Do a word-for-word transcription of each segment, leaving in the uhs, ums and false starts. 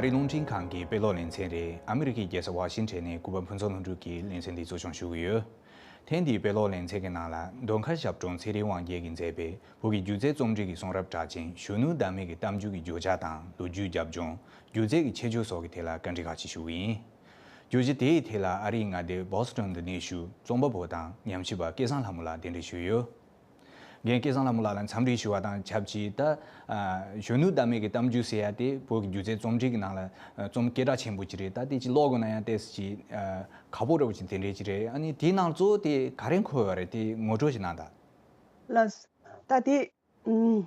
ཨ་རིའི་རླུང་འཕྲིན་ཁང་གི་དཔེ་ཀློག་ལེ་ཚན་རེད། ཨ་མི་རི་ཀའི་རྒྱལ་ས་ཝ་ཤིང་ཊོན་ནས་ཀུན་དགའ་ཕུན་ཚོགས་ལྷུན་གྲུབ་ཀྱིས་ལེ་ཚན་འདི་གཙོ་སྐྱོང་ཞུ་གི་ཡོད། ཐེངས་འདིའི་དཔེ་ཀློག་ལེ་ཚན་གྱི་ནང་ལ་མདོ་མཁར་ཞབས་དྲུང་ཚེ་རིང་དབང་རྒྱལ་གྱིས་མཛད་པའི་བོད་ཀྱི་སྒྱུ་རྩལ་རྩོམ་སྒྲིག་གི་གསུང་རབ་གྲགས་ཅན་གཞོན་ནུ་ཟླ་མེད་ཀྱི་གཏམ་རྒྱུད་ཀྱི་བརྗོད་བྱ་དང་ལོ་རྒྱུས་རྒྱབ་ལྗོངས། སྒྱུ་རྩལ་གྱི་ཁྱད་ཆོས་སོགས་ཀྱི་ཐད་ལ་བཀའ་འདྲི་ཁག་ཅིག་ཞུ་གི་ཡིན། བརྗོད་གཞི་དེའི་ཐད་ལ་ཨ་རིའི་མངའ་སྡེ་བྷོ་སི་ཊོན་དུ་གནས་བཞུགས་རྩོམ་པ་པོ་དང་ཉམས་ཞིབ་པ་སྐལ་བཟང་ལྷ་མོ་ལགས་གདན་འདྲེན་ཞུས་ཡོད། རྒན་སྐལ་བཟང་ལྷ་མོ་ལགས་ལ་འཚམས་འདྲི་ཞུ་བ་དང་ཆབས་ཅིག་ད་ཨ་གཞོན་ནུ་ཟླ་མེད་ཀྱི་གཏམ་རྒྱུད་ཟེར་ཡ་དེ་བོད་ཀྱི་སྒྱུ་རྩལ་རྩོམ་སྒྲིག་གི་ནང་ལ་ཨ་རྩོམ་སྐད་གྲགས་ཆེན་པོ་ཅིག་རེད། ད་དེ་ཅིག་ཀློག་དགོས་ན་ཡང་ཏོག་ཙམ་ཅིག་ཨ་ཁག་པོ་འདྲ་བོ་ཅིག་དེ་འདྲས་ཅིག་རེད། ཨ་ནི་དེའི་ནང་གཙོ་བོ་དེ་ག་རེ་འཁོད་ཡོད་རེད། དེ་ངོ་སྤྲོད་ཅིག་གནང་དང་། ལགས། ད་དེ་ཨུམ།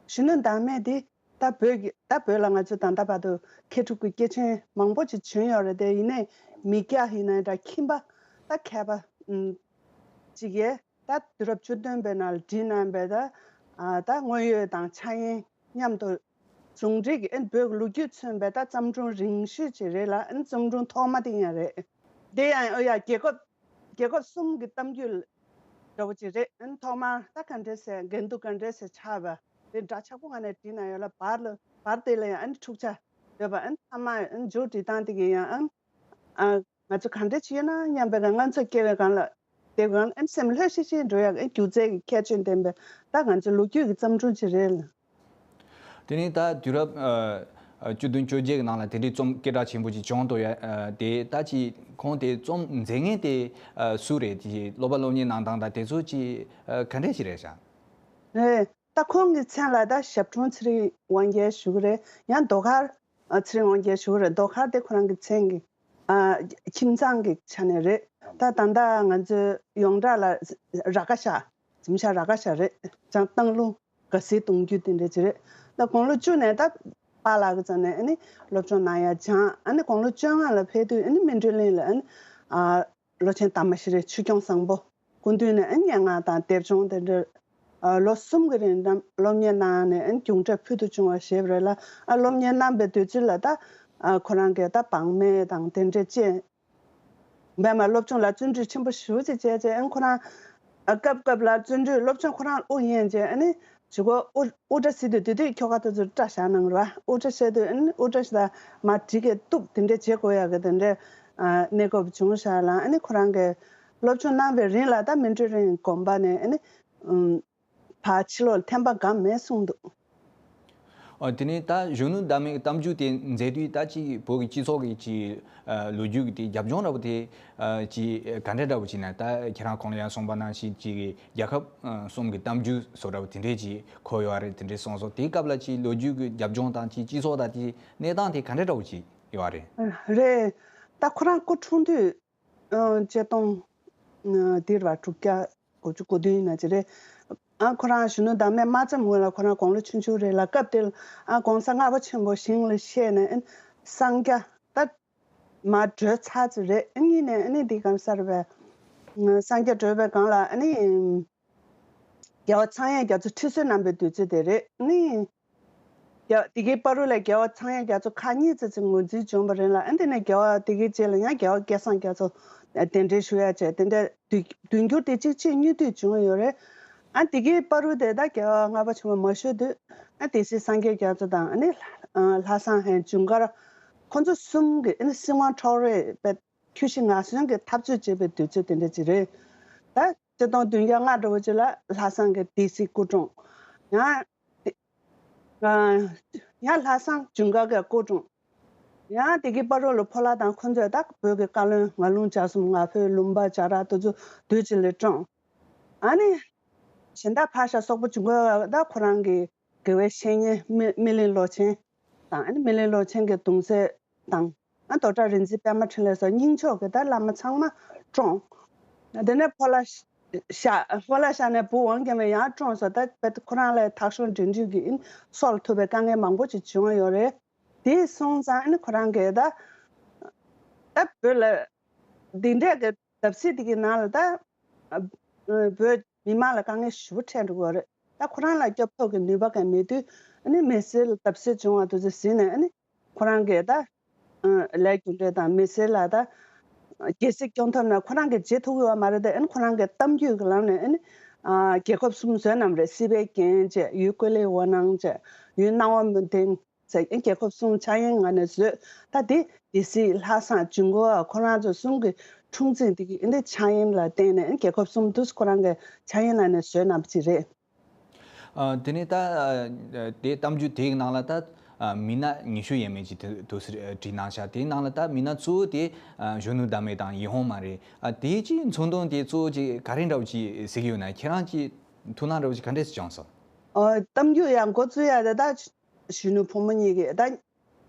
གཞོན་ནུ་ཟླ་མེད་དེ་ད་བོད་ཀྱི་ད་བོད་ལ་ང་ཚོ་ད་ལྟ་བར་དུ་མཁས་གྲུབ་ཀྱི་སྐྱེས་ཆེན་མང་པོ་ཅིག་བྱོན་ཡོད་རེད་དེ། ཡིན་ནའི་མི་སྐྱ་ཡིན་ན་འདྲ་ཁྱིམ་པ་ད་མཁས་པ་ཨུམ་ཅིག་གིས་ད་དུས་རབས་བཅུ་བདུན་པའི་ནང་ལ་བྲིས་གནང་བའི་ད་ཨ་ད་དངོས་ཡོད་དང་ཆ་ཡན་མཉམ་དུ་ཟུང་འབྲེལ་གྱིས་ཨ་ནི་བོད་ཀྱི་ལོ་རྒྱུས་མཚོན་པའི་ད་བརྩམས་སྒྲུང་རིང་ཤོས་ཅིག་རེད་ལ། ཨ་ནི་བརྩམས་སྒྲུང་ཐོག་མ་དེ་ཡང་རེད། དེ་ཡང་ཨོ་ཡ་རྒྱལ་ཁབ་རྒྱལ་ཁབ་གསུམ་གྱི་གཏམ་རྒྱུད་འདྲ་བོ་ཅིག་རེད། ཨ་ནི་ཐོག་མར་ད་ག་འདྲས་ཟེར། འགལ་འདུ་ག་འདྲས་ཟེར་ཆགས་པ་དེ་འདྲ་ཆགས་པོ་ངང་ནས་བྲིས་གནང་ཡོད་ལ། བར་ལ་བར་དེ་ལ་ཡང་ཨ་ནི་འཁྲུག་ཆ་ཡོད་པ། ཨ་ནི་མཐའ་མ་ཨ་ནི་མཇུག་སྒྲིལ་སྟངས་དེ་གི་ཡང་ཨ་ནི་ཨ་ང་ཚོ་ག་འདྲས་བྱས་ན་སྙམ་པའི་སྒང་ང་ཚོ་སྐྱེ་བའི་སྒང་ལ་དེ་སྒང་ཨ་ནི་སེམས་ལྷོད་ཤིག་ཤིག་འགྲོ་ཡག་ཨ་ནི་སྒྱུ་རྩལ་གྱི་ཁྱད་ཆོས་ལྡན་པའི་ད་ང་ཚོ་ལོ་རྒྱུས་ཀྱི་བརྩམས་སྒྲུང་ཅིག་རེད་ལ། དེ་ནས་ད་དུས་རབས་ཨ་ཨ་བཅུ་བདུན་བཅོ་བརྒྱད་ཀྱི་ནང་ལ་དེ་འདྲའི་རྩོམ་སྐད་གྲགས་ཆེན་པོ་ཅིག་བྱུང་འདུག་ཡ། ཨ་དེ་ད་ཅིག་ཁོང་དེ་རྩོམ་མཛད་མཁན་དེ་ཨ་སུ་རེད། དེ་སློབ་པ་སློབ་གཉེར་གནང་སྟངས་དང་དེ་ཚོ་ཅིག་ཨ་ག་འདྲས་ཅིག་རེད་ཤག་རེད། ད་ཁོང་གི་མཚན་ལ་ད་ཞབས་དྲུང་ཚེ་རིང་དབང་རྒྱལ་ཞུ་གི་རེད། ཡང་ཟློས་གར་ཨ་ཚེ་རིང་དབང་རྒྱལ་ཞུ་གི་རེད། ཟློས་གར་དེ་ཁོ་རང་གི་མཚན་གྱི་ཨ་ཁྱིམ་ཚང་གི་ཆ་ནས་རེད། ད་ད་ལྟ་ང་ཚོའི་ཡོངས་གྲགས་ལ་ར་ཀ་ཤ་འཛིན་གྲྭ་ར་ཀ་ཤ་རེད། ཅང་སྟག་ལུང་དགའ་སེང་གདུང་རྒྱུད་དེ་འདྲ་ཅིག་རེད། ད་དགུང་ལོ་བཅུ་ནས་ད་པཱ་ལགས་ཀྱི་རྩ་ནས་ཨ་ནི་སློབ་སྦྱོང་གནང་ཡ་སྦྱངས། ཨ་ནི་དགུང་ལོ་བཅོ་ལྔ་ལ་ཕེབས་དུས་ཨ་ནི་སྨིན་གྲོལ་གླིང་ལ་ཨ་ནི་ཨ་ལོ་ཆེན་དར་མ་ཤེས་རིག་ཆོས་སྐྱོང་བཟང་པོ་སྐུ་མདུན་ནས་ཨ་ནི་སྙན་ངག་དང་དེབ་སྦྱོང་དེ་འདྲ་ཨ་ལོ་གསུམ་གྱི་རིང་ལ་སློབ་གཉེར་གནང་ནས་ཨ་ནི་རྒྱུན་འབྲས་ཕུལ་དུ་བྱུང་བ་ཞེས་པ་རེད་ལ། ཨ་སློབ་གཉེར་གནང་བའི་དུས་ཚོད་ལ་ད་ཨ་ཁོ་རང་གིས་ད་བག་མེད་དང་དེ་འདྲ་བཅས་པད་མ་སློབ་ཆུང་ལ་བརྩོན་འགྲུས་ཆེན་པོ་ཞེ་པོ་ཅིག་བྱས་རྗེས་ཨ་ནི་ཁོ་རང་ཨ་སྐབས་སྐབས་ལ་བརྩོན་འགྲུས་སློབ་ཆུང་ཁོ་རང་དབུ་ཡན་རྗེས་ཨ་ནི་ཇུ་གོ་དབུ་དབུ་སྐྲ་བསིལ་དུས་དེ་དུས་ཁྱོ་ག་དེ་ཚོར་སྐྲ་བཞར་གནང་རོགས། དབུ་སྐྲ་བཤད་དུས་ཨ་ནི་དབུ་སྐྲ་ཞིག་ད་མར་གྲི་གིས་གཏུབ་དེ་འདྲས་བྱེད་དགོས་ཡག་གི་དེ་འདྲས་ཨ་གནས་སྐབས་བྱུང་ཤག་ལ། ཨ་ནི་ཁོ་རང་གིས་སློབ་སྦྱོང་གནང་བའི་རིང་ལ་ད་སྨིན་གྲོལ་གླིང་དགོན་པ་ནས་ཨ་ནི་ཨུམ་ཕར་ཕྱི་ལོགས་ལ་ཐེམ་པ་སྒམ་མེད་གསུངས་འདུག་ཨ་དེ་ནས་ད་གཞོན་ནུ་ཟླ་མེད་ཀྱི་གཏམ་རྒྱུད་དེ་མཛད་དུས་ད་ཅིག་བོད་ཀྱི་སྤྱི་ཚོགས་ཀྱི་ཅིག་ཨ་ལོ་རྒྱུས་ཀྱི་དེ་རྒྱབ་ལྗོངས་འདྲ་པོ་དེ་ཨ་ཅིག་ག་འདྲ་འདྲ་པོ་ཅིག་ན། ད་ཁྱེད་རང་གོང་ལ་ཡང་གསུངས་པ་ནང་བཞིན་ཅིག་རྒྱལ་ཁབ་ཨ་གསུམ་གྱི་གཏམ་རྒྱུད་སོགས་འདྲ་པོ་དེ་འདྲས་ཅིག་འཁོད་ཡོད་རེད། དེ་འདྲས་གསུངས་སོང་། དེའི་སྐབས་ལ་ཅིག་ལོ་རྒྱུས་ཀྱི་རྒྱབ་ལྗོངས་དང་ཅིག་སྤྱི་ཚོགས་དང་དེ་གནས་སྟངས་དེ་ག་འདྲ་འདྲ་པོ་ཅིག་ཡོད་རེད། རེད། ད་ཁོ་རང་སྐུ་འཁྲུངས་དུས་ཨ་ཆིག་སྟོང་ཨ་དེ་རེད་བ། དྲུག་བརྒྱ་དགུ་བཅུ་གོ་བདུན་ན་ཅིག་རེད། ཨ་ཁོ་རང་གཞོན་ནུ་ཟླ་མེད་མ་བརྩམས་སྔོན་ལ་ཁོ་རང་དགུང་ལོ་ཆུང་ཆུང་རེད་ལ། སྐབས་དེར་ཨ་གོང་ས་ལྔ་པ་ཆེན་པོ་ཞིང་ལ་གཤེགས་ནས་ཨ་སངས་རྒྱས་ད་མར་གྲོལ་ཚར་ཙམ་རེད། ཨ་གཉིས་ནས་ཨ་ནི་འདི་གང་ས་རེད་པས། སངས་རྒྱས་གྲོལ་བའི་སྒང་ལ་ཨ་ནི་རྒྱལ་བ་ཚངས་དབྱངས་རྒྱ་མཚོ་ཁྲི་གསོལ་གནང་བའི་དུས་ཚོད་དེ་རེད། ཨ་ནི་རྒྱ་དེ་གའི་བར་དུ་ལ་རྒྱལ་བ་ཚངས་དབྱངས་རྒྱ་མཚོ་ཁག་གཉིས་ཙམ་ཅིག་ངོས་འཛིན་བྱུང་བ་རེད་ལ། ཨ་དེ་ནས་རྒྱལ་བ་དེ་གའི་རྗེས་ལ་ཡང་རྒྱལ་བ་སྐལ་བཟང་རྒྱ་མཚོ་གདན་འདྲེན་ཞུ་ཡ་བྱས། དེ་འདྲ་དུས་དུས་འགྱུར་དེ་གཅིག་གཅིག་གཉིས་དུས་བྱུང་ཡོད་རེད། ཨ་དེ་གའི་བར་དུ་དེ་ད་རྒྱལ་བ་ལྔ་པ་ཆེན་པོ་མ་བཞུགས་དུས་ཨ་དེ་སྲིད་སངས་རྒྱས་རྒྱ་མཚོ་དང་ཨ་ནི་ཨ་ལྷ་བཟང་ཧན་ཇུན་གར་ཁོ་ཚོ་གསུམ་གྱིས་ཨ་ནི་སྲིད་དབང་འཕྲོག་རེས་པའི་ཁྱོད་ཤི་ང་གསོན་གྱི་འཐབ་རྩོད་བྱེད་པའི་དུས་ཚོད་དེ་འདྲ་ཅིག་རེད། ད་ཆིག་སྟོང་བདུན་བརྒྱ་ལྔ་འདྲ་བོ་ཅིག་ལ་ལྷ་བཟང་གི་སྡེ་སྲིད་སྐུ་གྲོངས། ཡང་ཡང་ལྷ་བཟང་ཇུན་གར་གྱི་སྐུ་གྲོངས། ཡང་དེ་གི་བར་དུ་ལ་ཕོ་ལྷ་དང་ཁོ་ཚོས་ད་བོད་ཀྱི་བཀའ་བློན་ངག་ལུང་སྦྱར་གསུམ་ང་ཕོད་ལུང་པ་བྱ་ར་དེ་ཚོ་དུས་གཅིག་ལ་བཀྲོངས། ཨ་ནི་གཞན་དག་ཕར་བཞག་སོག་པོ་ཇུན་གར་ད་ཁོ་རང་གི་དགེ་བའི་བཤེས་གཉེན་སྨི་སྨིན་གླིང་ལོ་ཆེན་དང་། ཨ་ནི་སྨིན་གླིང་ལོ་ཆེན་གྱི་གདུང་སྲས་དང་། ཨ་རྡོར་གྲགས་རིག་འཛིན་པད་མ་འཕྲིན་ལས་སོགས་རྙིང་ཕྱོགས་ཀྱི་ད་བླ་མ་ཚང་མ་བཀྲོངས། དེ་ནས་ཕོ་ལྷ་ཤ་ཕོ་ལྷ་ཤ་ནས་བུ་དབང་རྒྱལ་མ་ཡང་བཀྲོངས་སོང་། ད་དཔེ་ཁོ་རང་ལ་ཐག་ཤོར་འདྲེན་འདྲུད་ཀྱི་ཨིན་སྲོག་ལ་ཐུག་པའི་དཀའ་ངལ་མང་པོ་ཅིག་བྱུང་ཡོད་རེད། དེ་སོང་ཙང་ཨ་ནི་ཁོ་རང་གིས་ད་ད་བོད་ལ་འདི་འདྲས་ཀྱི་བརྡབ་གསིག་དེ་གི་ནང་ལ་ད་ཨ་བོད་མི་མང་ལ་དཀའ་ངལ་ཞེ་པོ་འཕྲད་འགྲོ་གི་ཡོད་རེད། ད་ཁོ་རང་ལ་སྐྱོབ་ཐབས་ཀྱི་ནུས་པ་གང་ཡང་མེད་དུས་ཨ་ནི་མི་སེར་ལ་བརྡབ་གསིག་བྱུང་བ་དེ་ཚོ་གཟིགས་ནས་ཨ་ནི་ཁོ་རང་གིས་ད་ཨ་ལས་རྒྱུ་འབྲས་དང་མི་སེར་ལ་ད་རྒྱལ་སྲིད་སྐྱོང་ཐབས་ན་ཁོ་རང་གིས་བྱེད་ཐུབ་ཀྱི་ཡོད་མ་རེད་དེ། ཨ་ནི་ཁོ་རང་གིས་གཏམ་རྒྱུད་ཀྱི་ལམ་ནས་ཨ་ནི་ཨ་རྒྱལ་ཁབ་གསུམ་བཟོས་གནང་བ་རེད། སྲིད་པའི་རྒྱན་བཅས་ཡུལ་ཀོ་ལའི་ཝ་ནང་བཅས་ཡུལ་སྣང་བ་མུན་ལྡན། ཟེར། རྒྱལ་ཁབ་གསུམ་ཆགས་ཡན་ངང་ནས་བཟོས། ད་དེ་སྡེ་སྲིད་ལྷ་བསངས་ཇུན་གར་བ་ཁོ་རང་ཚོ་གསུམ་གྱི་འཁྲུངས་ཚེས་འདི་གི་འདི་ཆགས་ཡན་ལ་བརྟེན་ནས་རྒྱལ་ཁབ་གསུམ་དུས་ཁོ་རང་གི་ཆགས་ཡན་ལ་ནས་བཟོས་གནང་བ་ཅིག་རེད། ཨ། དེ་ནས་ད་ཨ་དེ་གཏམ་རྒྱུད་དེའི་ནང་ལ་ད་ཨ་མི་སྣ་ཉི་ཤུ་ཡས་མས་ཅིག་དུ་དུ་སི་བྲིས་གནང་ཤག་དེའི་ནང་ལ་ད་མི་སྣ་གཙོ་བོ་དེ་ཨ་གཞོན་ནུ་ཟླ་མེད་དང་ཡིད་འོང་མ་རེད། ཨ་དེའི་ཅིག་མཚོན་དོན་དེ་གཙོ་བོ་ཅིག་ག་རེ་འདྲ་བོ་ཅིག་གཟིགས་ཡོད་ན། ཁྱེད་རང་ཅིག་ཐུགས་སྣང་འདྲ་བོ་ཅིག་ག་འདྲས་སེ་བྱུང་སོང་། ཨ། གཏམ་རྒྱུད་ཡང་འགོ་བཙུགས་ཡ་དེ་ད་གཞོན་ནུ་བུ་མོ་གཉིས་ཀྱི་ད་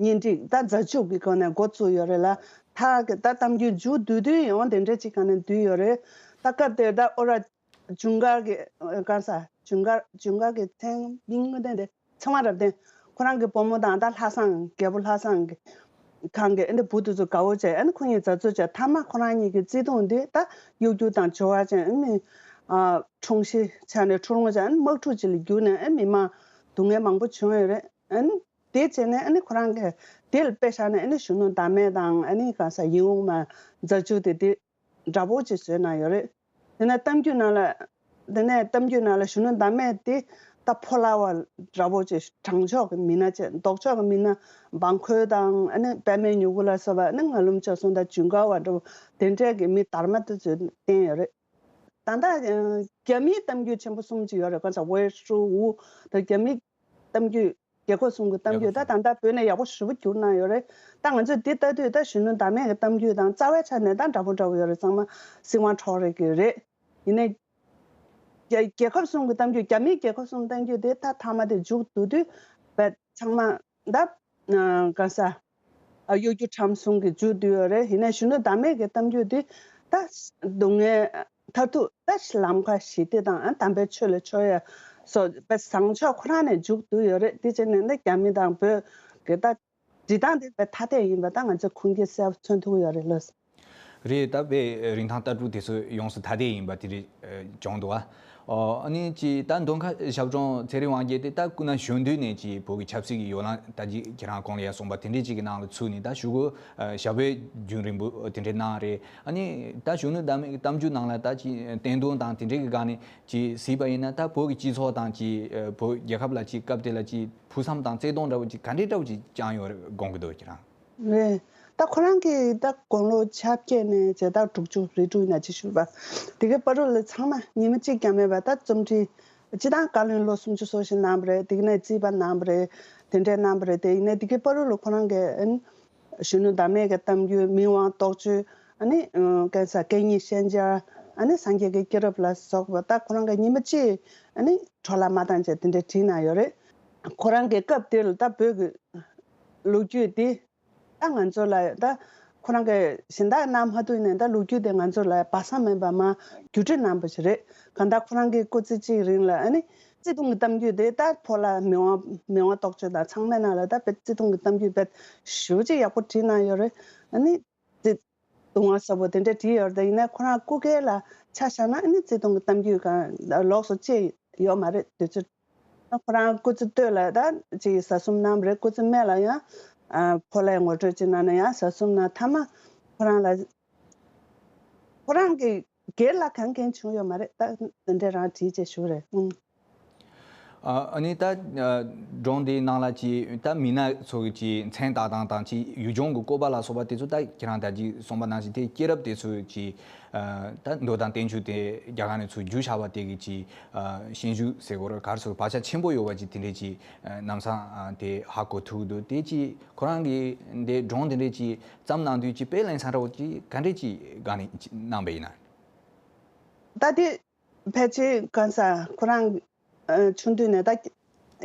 གཉེན་སྒྲིག་ད་མཛའ་གཅུགས་ཀྱི་སྒོ་ནས་འགོ་བཙུགས་ཡོད་རེད་ལ། ད་གི་ད་གཏམ་རྒྱུད་མཇུག་བསྡུ་དུས་ཡང་དེ་འདྲས་ཅིག་ག་ནས་བསྡུས་ཡོད་རེད། ད་སྐབས་དེར་ད་ཨོ་ར་ཇུན་གར་གྱི་ཨ་གང་ཟག་ཇུན་གར་ཇུན་གར་གྱི་ཚེང་མིང་ངོ་དེ་འདྲ་ཚེ་དབང་རབ་བརྟན། ཁོ་རང་གི་བུ་མོ་དང་ད་ལྷ་བཟང་རྒྱལ་པོ་ལྷ་བཟང་གི་ཁང་གི་ཨ་ནི་བུ་དེ་ཚོ་དགའ་བོ་བྱས། ཨ་ནི་ཁོ་གཉིས་མཛའ་བརྩེ་བྱས། མཐའ་མ་ཁོ་རང་གཉིས་ཀྱི་བརྩེ་དུང་འདི་ད་གཡོ་སྒྱུ་དང་སྦྱོར་བ་ཅན། ཨ་ནི་ཨ་འཁྲུངས་གཞིས་ཆགས་ནས་འཁྲུག་ལོང་བྱས། ཨ་ནི་དམག་འཁྲུག་ཅིག་ལ་གྱུར་ནས་ཨ་ནི་མི་མང་སྡུག་བསྔལ་མང་པོ་བྱུང་ཡོད་རེད། ཨ་ནི་དེ་བྱས་ནས་ཨ་ནི་ཁོ་རང་གིས་དེ་ལ་དཔེ་བཞག་ནས་ཨ་ནི་གཞོན་ནུ་ཟླ་མེད་དང་ཨ་ནི་གང་ཟག་ཡིད་འོང་མ་མཛའ་གཅུགས་དེ་དེ་འདྲ་པོ་ཅིག་བཟོས་གནང་ཡོད་རེད། དེ་ནས་གཏམ་རྒྱུད་ནང་ལ། དེ་ནས་གཏམ་རྒྱུད་ནང་ལ་གཞོན་ནུ་ཟླ་མེད་དེ་ད་ཕོ་ལྷ་བ་འདྲ་པོ་ཅིག་དྲང་ཕྱོགས་ཀྱི་མི་སྣ་བྱས། ལྡོག་ཕྱོགས་ཀྱི་མི་སྣ་འབངས་ཁོལ་དང་ཨ་ནི་པད་མའི་མྱུ་གུ་ལ་སོགས་པ། ཨ་ནི་ངན་ལུམ་ལྕགས་ཟུང་དང་ཇུན་གར་བ་འདྲ་པོ་དེ་འདྲས་ཀྱི་མི་དར་མ་དེ་ཚོས་བསྟན་ཡོད་རེད། ད་ལྟ་ཨ་རྒྱ་མིའི་གཏམ་རྒྱུད་ཆེན་པོ་གསུམ་ཅིག་ཡོད་རེད། གང་ཟག་ཝེ་ཧྲུའུ་ཝུ་དང་རྒྱ་མིའི་གཏམ་རྒྱུད། རྒྱལ་ཁབ་གསུམ་གྱི་གཏམ་རྒྱུད་ད་ད་ལྟ་བོད་ནས་ཡག་པོ་ཞེ་པོ་བསྒྱུར་གནང་ཡོད་རེད། ད་ང་ཚོས་འདི་ལྟ་དུས་ད་གཞོན་ནུ་ཟླ་མེད་ཀྱི་གཏམ་རྒྱུད་དང་རྩ་བའི་ཆ་ནས་ད་འདྲ་པོ་འདྲ་པོ་ཡོད་རེད། ཚང་མ་སྲིད་དབང་འཕྲོག་རེས་ཀྱི་རེད། ཡིན་ནའི་རྒྱལ་རྒྱལ་ཁབ་གསུམ་གྱི་གཏམ་རྒྱུད། རྒྱ་མིའི་རྒྱལ་ཁབ་གསུམ་གཏམ་རྒྱུད་དེ་ད་མཐའ་མ་དེ་མཇུག་བསྡུ་དུས་བས་ཚང་མ་ད་ག་ས་ཨ་གཡོ་སྒྱུ་ཁྲམ་གསུམ་གྱི་མཇུག་བསྡུས་ཡོད་རེད། ཡིན་ནའི་གཞོན་ནུ་ཟླ་མེད་ཀྱི་གཏམ་རྒྱུད་དེ་ད་སྡུག་བསྔལ་མཐར་ཐུག་ད་ལམ་ཁ་ཞི་བདེ་དང་ཨ་དམ་པའི་ཆོས་ལ་ཕྱོགས་ཡ་སོགས་དཔེ་བཟང་ཕྱོགས་ཁོ་རང་ནས་མཇུག་བསྡུ་ཡོད་རེད། དེ་བྱས་ནས་ནི་རྒྱ་མི་དང་བོད་ཀྱི་ད་འབྲི་སྟངས་དེ་དཔེ་ཐ་དད་ཡིན་པ་ད་ང་ཚོས་ཁུངས་སྐྱེལ་གསལ་པོ་མཚོན་ཐུབ་ཡོད་རེད་ལགས། རེད། ད་དཔེ་རིན་ཐང་ལྟ་གྲུབ་དེ་ཚོ་ཡོངས་སུ་ཐ་དད་ཡིན་པ་དེ་རེད། ཨ་བྱུང་འདུག་ཨ། ཨོ། ཨ་ནི་ཅི་ད་མདོ་ཁམས་ཞབས་དྲུང་ཚེ་རིང་དབང་རྒྱལ་དེ་ད་སྐུ་ན་གཞོན་དུས་ནས་ཅི་བོད་ཀྱི་ཆབ་སྲིད་ཀྱི་ཡོ་ལང་ད་ཅི་ཁྱེད་རང་གོང་ལ་ཡ་གསུངས་པ་དེ་འདྲས་ཅིག་གི་ནང་ལ་ཚུད་ནས་ད་གཞུག་གུ་ཨ་ཞབས་པད་རྒྱུན་རིང་པོ་དེ་འདྲས་གནང་རེད། ཨ་ནི་ད་གཞོན་ནུ་ཟླ་མེད་ཀྱི་གཏམ་རྒྱུད་ནང་ལ་ད་ཅི་བསྟན་དོན་དང་དེ་འདྲས་ཀྱི་སྒང་ནས་ཅི་གཟིགས་པ་ཡིན་ན། ད་བོད་ཀྱི་སྤྱི་ཚོགས་དང་ཅི་ཨ་བོད་རྒྱལ་ཁབ་ལ་ཅི་སྐབས་དེ་ལ་ཅི་ཕུགས་བསམ་དང་བརྩེ་དུང་འདྲ་བོ་ཅི་ག་འདྲས་འདྲ་བོ་ཅི་བཅངས་ཡོད་རེད་དགོངས་ཀྱི་འདུག་ཁྱེད་རང་། རེད། ད་ཁོ་རང་གིས་ད་དགུང་ལོ་ཆ་བརྒྱད་ནས་བྱས་ད་དྲུག་ཅུ་རེ་དྲུག་ཡིན་ན་ཅིག་བཞུགས་པ། དེ་གའི་བར་དུ་ལ་ཚང་མ་ཉི་མ་གཅིག་ཀྱང་མེད་པ་ད་རྩོམ་བྲིས། སྤྱིར་བཏང་བཀའ་བློན་ལོ་སུམ་ཅུ་སོ་བཞི་གནང་བ་རེད། དེ་ག་ནས་རྩིས་པ་གནང་བ་རེད། དེ་འདྲས་གནང་བ་རེད། དེ་ཡིན་ནའི་དེ་གའི་བར་དུ་ལ་ཁོ་རང་གིས་ཨ་ནི་གཞོན་ནུ་ཟླ་མེད་ཀྱི་གཏམ་རྒྱུད། མི་དབང་རྟོགས་བརྗོད། ཨ་ནི་ཨ་ག་ས་སྐད་གཉིས་ཤན་སྦྱར། ཨ་ནི་སངས་རྒྱས་ཀྱི་སྐྱེས་རབས་ལ་སོགས་པ་ད་ཁོ་རང་གིས་ཉི་མ་གཅིག་ཨ་ནི་འཕྲོ་བརླག་མ་བཏང་བྱས་དེ་འདྲས་བྲིས་གནང་ཡོད་རེད། ཁོ་རང་གི་སྐབས་དེ་ལ་ད་བོད་ཀྱི་ལོ་རྒྱུས་དེ་ད་ང་ཚོ་ལ་ད་ཁོ་རང་གིས་གཞན་དག་གནང་མ་ཐུབ་ནས་ད་ལོ་རྒྱུས་དེ་ང་ཚོ་ལ་སྦ་གསང་མེད་པ་མར་བརྒྱུད་སྤྲོད་གནང་བ་ཞིག་རེད། གང་ལྟར་ཁོ་རང་གི་སྐུ་ཚེ་གཅིག་རིང་ལ་ཨ་ནི་བརྩེ་དུང་གི་གཏམ་རྒྱུད་དེ་ད་ཕོ་ལྷ་མི་དབང་མི་དབང་རྟོགས་བརྗོད་དང་ཚང་མའི་ནང་ལ་ད་དཔེ་བརྩེ་དུང་གི་གཏམ་རྒྱུད་དཔེ་ཞེ་པོ་ཅིག་ཡག་པོ་བྲིས་གནང་ཡོད་རེད། ཨ་ནི་བརྩེ་དུང་བ་ཟབ་པོ་དེ་འདྲ་བྲིས་ཡོད་རེད། ཡིན་ན་ཁོ་རང་སྐུ་སྒེར་ལ་ཆ་བཞག་ན་ཨ་ནི་བརྩེ་དུང་གི་གཏམ་རྒྱུད་གང་ལོགས་སུ་ཅི་ཡོད་མ་རེད། དུས་ཚོད་ཁོ་རང་སྐུ་ཚེ་སྟོད་ལ་ད་ཅིག་ཟ་གསུམ་གནང་བ་རེད། སྐུ་ཚེ་སྨད་ལ་ཡང་ཨ་ཕོ་ལྷའི་ངོ་སྤྲོད་ཅིག་གནང་ན་ཡང་ཟ་གསུམ་གནང་། མཐའ་མ་ཁོ་རང་ལ་ཁོ་རང་གི་སྒེར་ལ་གང་གང་བྱུང་ཡོད་མ་རེད། ད་འདི་འདྲ་རང་བྲིས་བྱས་ཞུ་རེད། ཨང་། ཨ་ཨ་ནི་ད་ཨ་སྒྲུང་འདིའི་ནང་ལ་ཅིག་ད་མི་སྣ་ཚོ་གི་ཅིག་མཚན་བཏགས་སྟངས་དང་ཅིག་ཡུལ་ལྗོངས་ཀྱི་བཀོད་པ་ལ་སོགས་པ་དེ་ཚོ་ད་ཁྱེད་རང་ད་ཅིག་གསུངས་པ་ནང་བཞིན་དེ་སྐྱེས་རབས་དེ་ཚོ་ཅིག་ཨ་ད་མདོ་དང་བསྟན་བཅོས་དེ་རྒྱ་གར་ནས་ཚུར་བསྒྱུར་བཞག་པ་དེ་གི་ཅིག་ཨ་ཤན་ཤུགས་ཟེར་དགོས་རེད། ག་རེ་ཟེར་དགོས་རེད། བག་ཆགས་ཆེན་པོ་ཡོད་པ་ཅིག་དེ་འདྲས་ཅིག་ཨ་ལམ་སང་ཨ་དེ་ཧ་གོ་ཐུབ་འདུག་དེ་ཅིག་ཁོ་རང་གི་འདི་སྒྲུང་དེ་འདྲས་ཅིག་བརྩམས་གནང་དུས་ཅིག་དཔེ་ལེན་ས་འདྲ་བོ་ཅིག་ག་འདྲས་ཅིག་སྒང་ནས་གནང་པ་ཡིན་ན། ད་དེ་ཕལ་ཆེར་གང་ཟག་ཁོ་རང་ཨ་ཆུང་དུས་ནས་ད་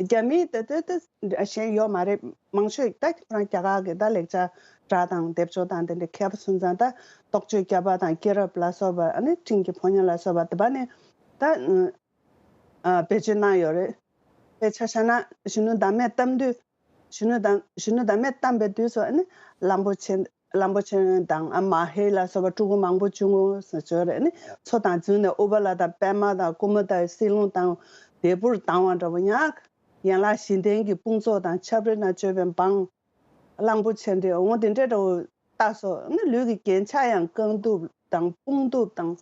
རྒྱ་མིའི་ད་ད་ད་གཞན་ཡོད་མ་རེད། མང་ཤོས་ད་ཁོ་རང་རྒྱ་གར་གྱི་ད་ལེགས་སྦྱར་སྒྲ་དང་སྡེབ་སྦྱོར་དང་དེ་འདྲ་མཁས་པོ་སོང་ཙང་ད་རྟོགས་བརྗོད་བརྒྱ་པ་དང་སྐྱེས་རབས་ལ་སོགས་པ། ཨ་ནི་སྤྲིན་གྱི་ཕོ་ཉ་ལ་སོགས་པ་དེ་པ་ནས་ད་ཨ་བེད་སྤྱོད་གནང་ཡོད་རེད། དཔེ་ཆ་བཞག་ན་གཞོན་ནུ་ཟླ་མེད་གཏམ་དུས། གཞོན་ནུ་དང་གཞོན་ནུ་ཟླ་མེད་གཏམ་པའི་དུས་སུ་ཨ་ནི་གླང་པོ་ཆེ་གླང་པོ་ཆེ་དང་ཨ་མ་ཧེ་ལ་སོགས་པ་ཕྲུ་གུ་མང་པོ་བྱུང་ངོ་ཟེར་བརྗོད་རེད། ཨ་ནི་མཚོ་དང་འཛུལ་ནས་ཨུ་པ་ལ་དང་པད་མ་དང་ཀུ་མུ་དའི་བསིལ་རླུང་དང་དལ་བུར་ལྡང་བ་འདྲ་བོ་ཉག་ཡན་ལག་བཞི་ལྡན་གྱི་དཔུང་ཚོགས་དང་ཆབ་རེ་ན་སྤྱོད་པའི་འབངས། གླང་པོ་ཆེ་འདྲའི་འོང་དེ་འདྲའི་འདྲ་བོ་བཏགས་སོ། ཨ་ནི་ལུས་ཀྱི་རྒྱན་ཆ་ཡང་རྐང་གདུབ་དང་དཔུང་གདུབ་དང་།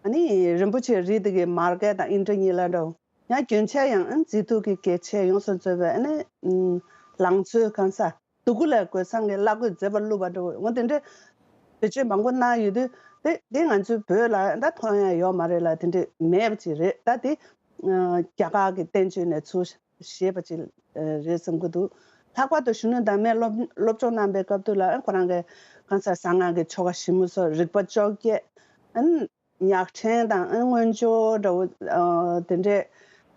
ཨ་ནི་རིན་པོ་ཆེའི་རི་དེ་གའི་མར་གད་དང་ཨིནྡྲ་ནི་ལ་འདྲ་བོ། ཡང་གྱོན་ཆས་ཡང་ཨ་ནི་མཛེས་སྡུག་གི་གྱོན་ཆས་ཡོངས་སུ་རྫོགས་པའི་ཨ་ནི་ཨུམ་ ལང་ཚོའི་གང་ས་སྡུག་གུ་ལ་གོས་བཟང་གི་བླ་གོས་མཛེས་པར་བླུགས་པ་འདྲ་བོ་འོ་དེ་འདྲའི་བེད་སྤྱོད་མང་པོ་གནང་ཡོད་དུས་དེ་དེ་ང་ཚོའི་བོད་ལ་ད་མཐོང་ཡ་ཡོད་མ་རེད་ལ། དེ་འདྲའི་མེད་པ་ཅིག་རེད། ད་དེ་རྒྱ་གར་གྱི་བསྟན་བཅོས་ནས་ཚུར་བཞེས་པ་ཅིག་རེད་བསམ་གྱི་འདུག་ལྷག་པར་དུ་གཞོན་ནུ་ཟླ་མས་སློབ་སློབ་སྦྱོང་གནང་པའི་སྐབས་དུ་ལ་ཁོ་རང་གི་གང་ཟག་གསང་སྔགས་ཀྱི་ཆོ་ག་ཞིབ་མོ་སོགས་རིག་པ་བཅོ་བརྒྱད། ཨ་ནི་ཉག་ཕྲན་དང་ཨ་ནི་མངོན་སྦྱོར་འདྲ་བོ་ཨ་དེ་འདྲས་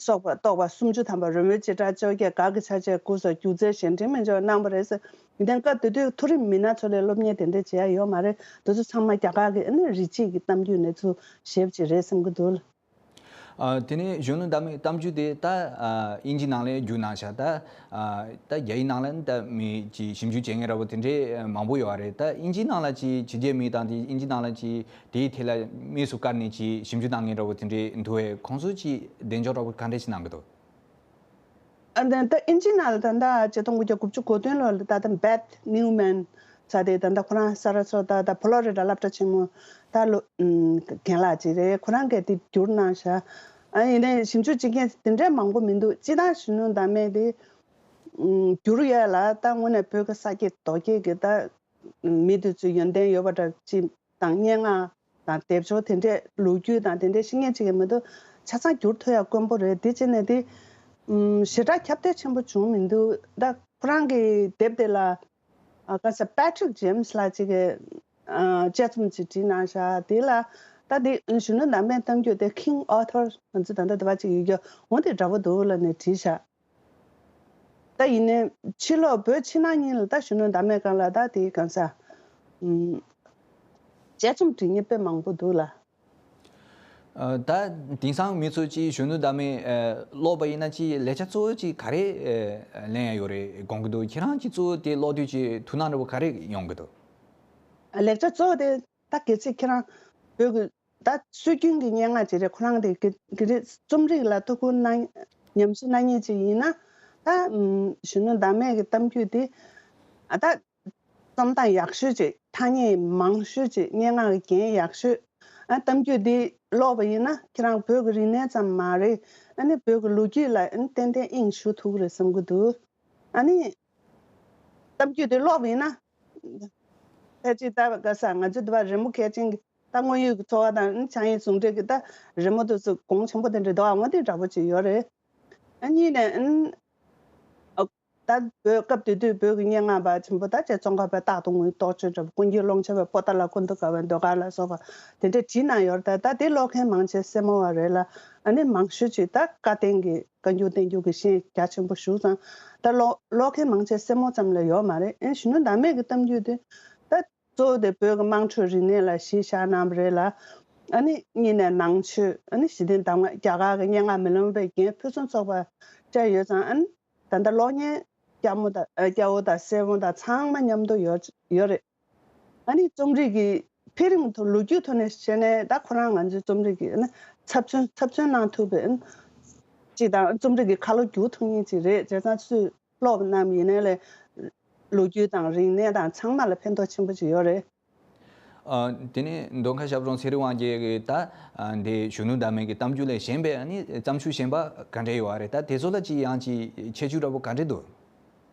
སོགས་པ་རྟོགས་པ་སུམ་ཅུ་ཐམ་པ་རོལ་མོའི་བྱེ་བྲག་བཅོ་བརྒྱད་ག་གི་ཆ་བྱད་སྐུ་སོགས་སྒྱུ་རྩལ་གཞན་དྲིང་མི་འཇོག་གནང་བ་རེད་ཟེར། ཡིན་ནའི་སྐབས་དེ་དུས་མཐོ་རིམ་མི་སྣ་ཚོ་ལས་སློབ་གཉེར་དེ་འདྲས་བྱེད་ཡ་ཡོད་མ་རེད། དེ་ཚོ་ཚང་མ་རྒྱ་གར་གི་ཨ་ནི་རིག་བྱེད་ཀྱི་གཏམ་རྒྱུད་ནས་ཚུར་བཞེས་པ་ཅིག་རེད་བསམ་གྱི་འདུག་ལ། ཨ། དེ་ནས་གཞོན་ནུ་ཟླ་མའི་གཏམ་རྒྱུད་དེ་ད་ཨ་དབྱིན་ཇི་ནང་ལ་བསྒྱུར་གནང་ཤག་ད་ཨ་ད་རྒྱ་ཡིག་ནང་ལ་ད་མི་ཅིག་ཞིབ་འཇུག་བྱེད་མཁན་འདྲ་བོ་དེ་འདྲས་མང་པོ་ཡོད་རེད། ད་དབྱིན་ཇི་ནང་ལ་ཅིག་ཕྱི་རྒྱལ་མི་དང་དེ་དབྱིན་ཇི་ནང་ལ་ཅིག་དེའི་ཐད་ལ་དམིགས་སུ་བཀར་ནས་ཅིག་ཞིབ་འཇུག་གནང་མཁན་འདྲ་བོ་དེ་འདྲས་འདུག་བས། ཁོང་ཚོས་ཅིག་གདེང་འཇོག་འདྲ་བོ་ག་འདྲས་ཅིག་གནང་གི་འདུག་ཨ་ད་ད་དབྱིན་ཇི་ནང་ལ་ད་ལྟ་ཆིག་སྟོང་དགུ་བརྒྱ་དགུ་བཅུ་གོ་བདུན་ལོ་ལ་ད་ལྟ་Beth Newman ཟེར་དེ་ད་ལྟ་ཁོ་རང་ས་ར་སོ་ད་ད་ཕོ་ལོ་རི་ཌ་སློབ་གྲྭ་ཆེན་མོ་ད་ལོ་ཨུམ་རྒན་ལགས་ཅིག་རེད། ཁོ་རང་གིས་དེ་བསྒྱུར་གནང་ཤག་ཨ་ཡིན་ནའི་ཞིབ་འཇུག་བྱེད་མཁན་དེ་འདྲས་མང་པོ་མི་འདུག་སྤྱིར་བཏང་གཞོན་ནུ་ཟླ་མས་དེ་ཨུམ་བསྒྱུར་ཡས་ལ་ད་དངོས་གནས་བོད་ཀྱི་ས་སྐྱེས་རྡོ་སྐྱེས་ཀྱི་ད་མི་དེ་ཚོའི་ཡོན་ཏན་ཡོད་པ་འདྲ་ཅིག་དང་སྙན་ངག་དང་སྡེབ་སྦྱོར་དེ་འདྲས་ལོ་རྒྱུས་དང་དེ་འདྲས་ཤེས་མཁན་ཅིག་གི་མི་འདུག་ཆ་ཚང་བསྒྱུར་ཐུབ་ཡ་དཀོན་པོ་རེད། དེ་བྱས་ནས་དེ་ཨུམ་ཞེ་དྲག་ཁྱབ་གདལ་ཆེན་པོ་བྱུང་མི་འདུག་ད་ཁོ་རང་གི་དེབ་དེ་ལ་ཨ་ག་ས་Patrick James ལགས་ཅིག་གིས་ཨ་དཔྱད་རྩོམ་ཅིག་བྲིས་གནང་ཤག་དེ་ལ་ད་དེ་གཞོན་ནུ་ཟླ་མའི་གཏམ་རྒྱུད་དེ་King Arthur ང་ཚོ་ད་ལྟ་དེ་བ་ཅིག་ཡོད་རྒྱུ་འོ་དེ་འདྲ་པོ་འདུག་ལབ་ནས་བྲིས་ཤག་ད་ཡིན་ནའི་ཕྱི་ལོགས་བོད་ཕྱི་ནང་གཉིས་ལ་ད་གཞོན་ནུ་ཟླ་མའི་སྒང་ལ་ད་དེའི་གང་ས་ཨུམ་དཔྱད་རྩོམ་བྲིས་མཁན་དཔེ་མང་པོ་འདུག་ལ། ཨ། ད་དེང་སང་མི་ཚོ་ཅིག་གཞོན་ནུ་ཟླ་མའི་ཨ་ཀློག་པ་ཡིན་ན་ཅིག་ལེགས་ཆ་གཙོ་བོ་ཅིག་ག་རེ་ཨ་ལེན་ཡ་ཡོད་རེད་དགོངས་ཀྱི་འདུག་ཁྱེད་རང་ཅིག་གཙོ་བོ་དེ་ཀློག་དུས་ཅིག་ཐུགས་སྣང་འདྲ་བོ་ག་རེ་ཡོང་གི་འདུག་ཨ་ལེགས་ཆ་གཙོ་བོ་དེ་ད་གལ་སྲིད་ཁྱེད་རང་བོད་ཀྱི་ད་སྲོལ་རྒྱུན་གྱི་སྙན་ངག་ཅིག་རེད། ཁོ་རང་དེ་གི་གི་རེད། རྩོམ་རིག་ལ་ཐུགས་ཁུར་གནང་ཉམས་ཞིབ་གནང་མཁན་ཅིག་ཡིན་ན་ད་ཨུམ་གཞོན་ནུ་ཟླ་མའི་གི་གཏམ་རྒྱུད་དེ་ཨ་ད་རྩོམ་སྟངས་ཡག་ཤོས་ཅིག་ཐ་སྙད་མང་ཤོས་ཅིག་སྙན་ངག་གི་རྒྱན་ཡག་ཤོས། ཨ་གཏམ་རྒྱུད་འདི་ཀློག་པ་ཡིན་ན་ཁྱེད་རང་བོད་ཀྱི་རིག་གནས་ཙམ་མ་རེད། ཨ་ནི་བོད་ཀྱི་ལོ་རྒྱུས་ལ་ཨ་ནི་ཏན་ཏན་དབྱིངས་ཞུགས་ཐུབ་ཀྱི་རེད་བསམ་གྱི་འདུག་ཨ་ནི་གཏམ་རྒྱུད་འདི་ཀློག་པ་ཡིན་ན་ཕལ་ཆེར་ད་ག་ས་ང་ཚོ་འདི་པ་རི་མོ་མཁས་ཅན་གྱི་ད་དངོས་ཡོད་ཀྱི་འཚོ་བ་དང་ཨ་ནི་ཆང་ཡིན་ཟུང་འབྲེལ་གྱི་ད་རི་མོ་དེ་ཚོ་གོང་ཆེན་པོ་དེ་འདྲ་འདུག་ཨ་འོ་དེ་འདྲ་པོ་ཅིག་ཡོད་རེད། ཨ་གཉིས་ནས་ཨ་ནི། ཨ། ད་བོད་སྐབས་དེ་དུས་བོད་ཀྱི་སྙན་ངག་པ་ཆེན་པོ་ད་ཅེ་ཙོང་ཁ་པའི་རྟག་ཏུ་ངུའི་རྟོགས་བརྗོད་འདྲ་པོ་ཀུན་མཁྱེན་ཀློང་ཆེན་པའི་པོ་ཏ་ལ་ཀུན་ཏུ་དགའ་བའི་ཟློས་གར་ལ་སོགས་པ་དེ་འདྲས་བྲིས་གནང་ཡོད་རེད། ད་ད་དེ་ཀློག་མཁན་མང་ཆེ་སེར་མོ་བ་རེད་ལ། ཨ་ནི་མང་ཤོས་ཅིག་ད་བཀའ་བསྟན་གྱི་བཀའ་འགྱུར་བསྟན་འགྱུར་གྱི་ཤན་རྒྱ་ཆེན་པོ་ཞུགས་ཙང་ད་ཀློག་ཀློག་མཁན་མང་ཆེ་སེར་མོ་ཙམ་ལས་ཡོད་མ་རེད། ཨ་ནི་གཞོན་ནུ་ཟླ་མེད་ཀྱི་གཏམ་རྒྱུད་དེ་ད། གཙོ་བོ་དེ་བོད་ཀྱི་དམངས་ཁྲོད་རིག་གནས་ལ་གཞི་བཞག་གནང་བ་རེད་ལ། ཨ་ནི་གཉིས་ནས་ནང་ཆོས་ཨ་ནི་ཞི་བདེ་གདམས་ངག་རྒྱ་གར་གྱི་སྙན་ངག་མི་ལོ་པའི་རྒྱན་ཕུན་སུམ་ཚོགས་པ་བཅའ་ཡོད་ཙང་ཨ་ནི་ད་ལྟ་ཀློག་མཁན་སྐྱ་མོ་དང་ཨ་སྐྱ་བོ་དང་སེར་མོ་དང་ཚང་མ་མཉམ་དུ་ཡོད་ཡོད་རེད། ཨ་ནི་རྩོམ་རིག་གི་འཕེལ་རིམ་ཐོག་ལོ་རྒྱུས་ཐོག་ནས་བཤད་ནས་ད་ཁོ་རང་ང་ཚོའི་རྩོམ་རིག་གི་ཨ་ནི་ཚབ་མཚོན་ཚབ་མཚོན་གནང་ཐུབ་པའི་ཨ་ནི་ཅིག་དང་རྩོམ་རིག་གི་ཁ་ལོ་བསྒྱུར་ཐུབ་མཁན་ཅིག་རེད། བྱས་ཙང་ཚུར་ཀློག་གནང་ཡིན་ནའི་ལས་ལོ་རྒྱུས་དང་རིག་གནས་དང་ཚང་མ་ལ་ཕན་ཐོགས་ཆེན་པོ་ཅིག་ཡོད་རེད། ཨ། དེ་ནས་མདོ་ཁམས་ཞབས་དྲུང་ཚེ་རིང་དབང་རྒྱལ་གྱིས་ད་ཨ་འདི་གཞོན་ནུ་ཟླ་མེད་ཀྱི་གཏམ་རྒྱུད་ལས་གཞན་པའི་ཨ་ནི་བརྩམས་ཆོས་གཞན་པ་ག་འདྲས་ཡོད་རེད། ད་དེ་ཚོ་ལ་ཅིག་ཡང་ཅིག་ཁྱད་ཆོས་འདྲ་པོ་ག་འདྲས་འདུག་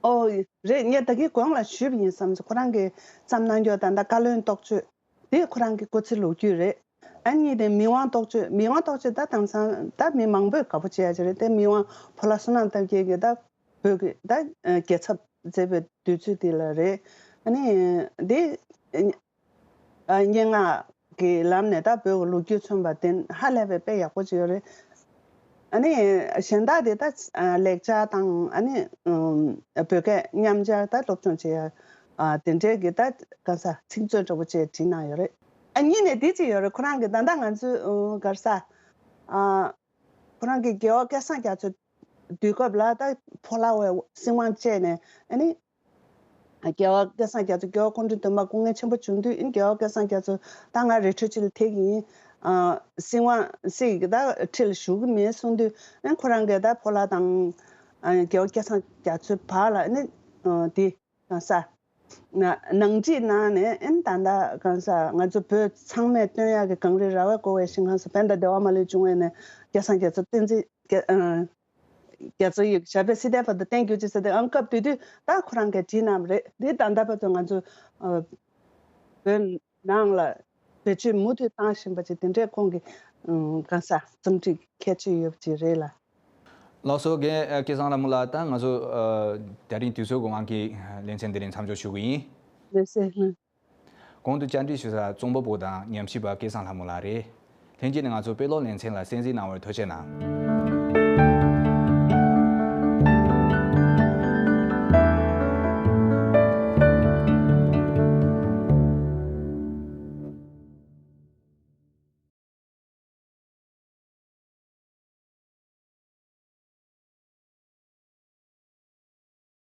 ཨོ་རེད། ངས་ད་གིན་གོང་ལ་ཞུས་པ་ཡིན་བསམ་སོང་། ཁོ་རང་གིས་བརྩམས་གནང་རྒྱུ་ད་ལྟ་བཀའ་བློན་རྟོགས་བརྗོད་དེ་ཁོ་རང་གི་སྐུ་ཚེ་ལོ་རྒྱུས་རེད། ཨ་གཉིས་དེ་མི་དབང་རྟོགས་བརྗོད། མི་དབང་རྟོགས་བརྗོད་ད་དེང་སང་ད་མི་མང་པོས་དགའ་པོ་བྱེད་ཡ་ཅིག་རེད་དེ། མི་དབང་ཕོ་ལྷ་བསོད་ནམས་སྟོབས་རྒྱལ་གྱི་ད་བོད་ཀྱི་ད་རྒྱལ་ཚབ་མཛད་པའི་དུས་ཚོད་དེ་ལ་རེད། ཨ་ནི་དེ་སྙན་ངག་གི་ལམ་ནས་ད་བོད་ཀྱི་ལོ་རྒྱུས་མཚོན་པ་དེ་ཧ་ལས་པའི་དཔེ་ཡག་པོ་ཅིག་ཡོད་རེད། ཨ་ནི་གཞན་དག་དེ་ད་ལེགས་སྦྱར་དང་ཨ་ནི་བོད་སྐད་མཉམ་སྦྱར་ད་སློབ་སྦྱོང་བྱེད་ཡ་དེ་འདྲའི་གི་ད་ག་ས་ཚིག་མཛོད་འདྲ་པོ་ཅིག་བྲིས་གནང་ཡོད་རེད། ཨ་གཉིས་ནས་དེ་ཅིག་ཡོད་རེད། ཁོ་རང་གི་ད་ལྟ་ང་ཚོའི་ག་ས་ཁོ་རང་གི་རྒྱལ་བ་སྐལ་བཟང་རྒྱ་མཚོ་དུས་སྐབས་ལ་ད་ཕོ་ལྷ་བའི་སྲིད་དབང་བཅད་ནས་ཨ་ནི། རྒྱལ་བ་སྐལ་བཟང་རྒྱ་མཚོ་རྒྱལ་བ་སྐུ་ཕྲེང་བདུན་པ་སྐུ་ངལ་ཆེན་པོ་བྱུང་དུས་ཨིན། རྒྱལ་བ་སྐལ་བཟང་རྒྱ་མཚོ་ད་ང་རི་ཁྲོད་ཅིག་ལ་ཐེག་གི་ཡིན། ཨ་སྲིད་དབང་སྲིད་ཀྱི་ད་ཁྲི་ལ་བཞུགས་ཀྱི་མེད་གསུངས་དུས་ཨིན། ཁོ་རང་གིས་ད་ཕོ་ལྷ་དང་ཨ་རྒྱལ་བ་སྐལ་བཟང་རྒྱ་མཚོའི་བར་ལ་ཨ་ནི་ཨ་དེ་གང་ས་ན་ནང་འགྲིག་གནང་ནས་ཨིན། ད་ལྟ་གང་ས་ང་ཚོ་བོད་ཚང་མས་སྟོན་ཡག་གི་གངས་རི་ར་བས་བསྐོར་བའི་ཞིང་ཁམས་སུ་བན་དང་བདེ་བ་མ་ལུས་འབྱུང་བའི་ནས་སྐལ་བཟང་རྒྱ་མཚོ་བསྟན་འཛིན་རྒྱ་ཨ། རྒྱ་མཚོ་ཡི་ཞབས་པད་སྲིད་མཐའི་བར་དུ་བརྟན་གྱུར་ཅིག་ཟེར་ཏེ་ཨང་སྐབས་དེ་དུས་ད་ཁོ་རང་གིས་བྲིས་གནང་བ་རེད། འདི་ད་ལྟ་བར་དུ་ང་ཚོ་ཨ་བོད་ནང་ལ་བེད་སྤྱོད་མུ་མཐུད་བཏང་བཞིན་པ་ཅིག་དེ་འདྲའི་ཁོང་གི་ཨ་གང་ཟག་རྩོམ་སྒྲིག་ཁྱད་ཆོས་ཡོད་པ་ཅིག་རེད་ལ། ལགས་སོ། རྒན་སྐལ་བཟང་ལྷ་མོ་ལགས། ད་ང་ཚོ་ཨ་ད་རིང་དུས་ཚོད་ཀྱི་དབང་གིས་ལེ་ཚན་འདི་རིང་མཚམས་འཇོག་ཞུ་གི་ཡིན། ལགས་སོ། ཨ། གོང་དུ་བཅར་འདྲི་ཞུ་ས་རྩོམ་པ་པོ་དང་ཉམས་ཞིབ་པ་སྐལ་བཟང་ལྷ་མོ་ལགས་རེད། ལྷན་རྒྱས་ནས་ང་ཚོ་དཔེ་ཀློག་ལེ་ཚན་ལ་གསན་གཟིགས་གནང་བར་ཐུགས་རྗེ་གནང་།